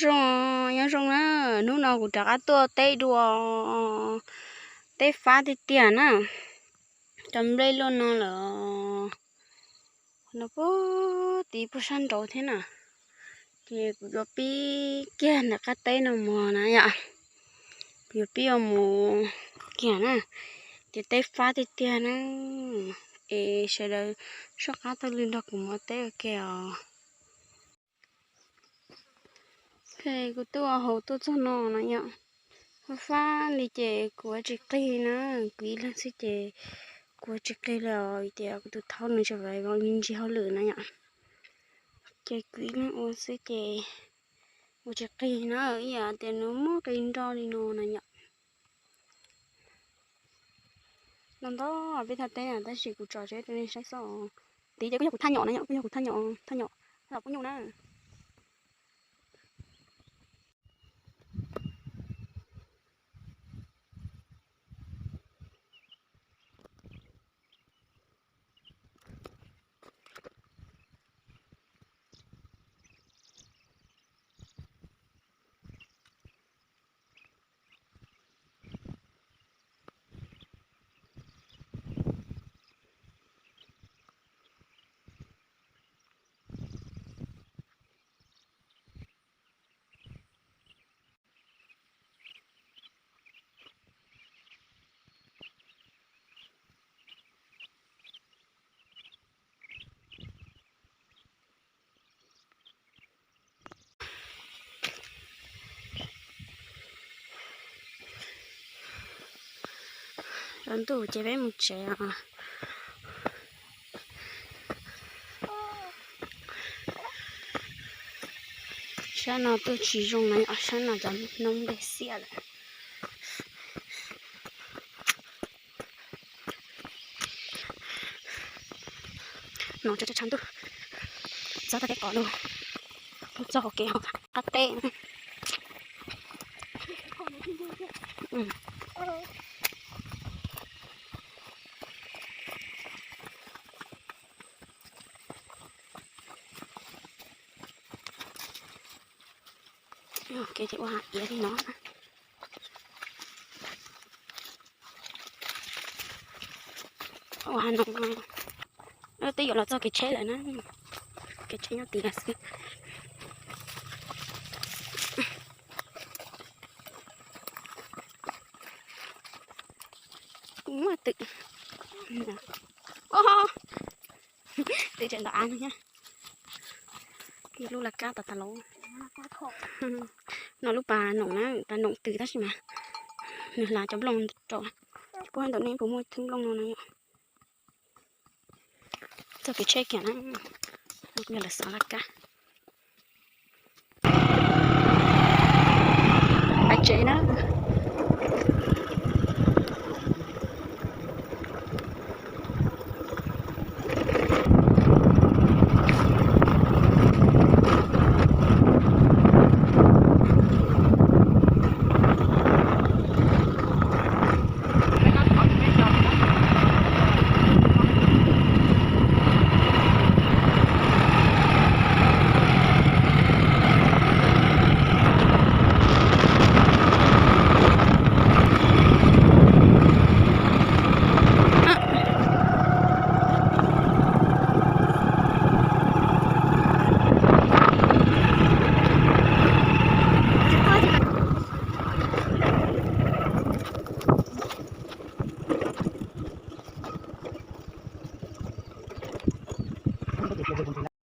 Zoo, nyob zoo na, hnub no kuv rov qab tuaj teb dua, teb fab tiag tiag na. Cov nplej luaj no lawm, no puag tid puag sab nraud thiab na. Ces kuv yuav pib kiag ntawm qab teb no mus na yom. Kuv yuav pib ua mus kiag na, ces teb fab tiag tiag na. Es sawv daws soj qab taug lw nrog kuv mus teb ua ke os. Kuv twb ua hauv tuaj txog no no yom. Fab fab li ces kuv ua tsis qig na, kuv ib leeg xwb ces kuv ua tsis qig li os, vim tias kuv tus thaub nws tsis vam me ntsis hauj lwm na yom. Ces kuv ib leeg ua xwb ces ua tsis qig na, ib yam tias nws muaj qis nro li no na yom. No ntau peb thaj teb na, tab sis kuv tso tso rau nej saib xwb. Tid ces kuj yog kuv thaj nyom na yom, kuj yog kuv thaj nyom, thaj nyom, thaj nyom pub nyuj na. Tsaus ntuj ces peb mus tsev os. Sab no tuaj tsis zoo na, sab no cov noob npe xiam lawm. No tsaus tsaus ntuj, txog tag keb qos lawm, txog hauv kev qab teb. Kev ces ua hav iav li no. Ua hav no, twb yuav los txog kev tsheb lawm na. Kev tsheb nyob tid lawm xwb. Kuv muaj twm, twm tseem ntawm av no thiab. Lub laj kab tas tas los. No lub pas noom na, pas noom twm tab sis mas nws hlav cov nplooj rau. Tsis paub ntawm nej puas muaj thwb nplooj no na yom. Txog kev tsheb kiag na, no kuj yog lawv xov laj kab. Pais tsev na.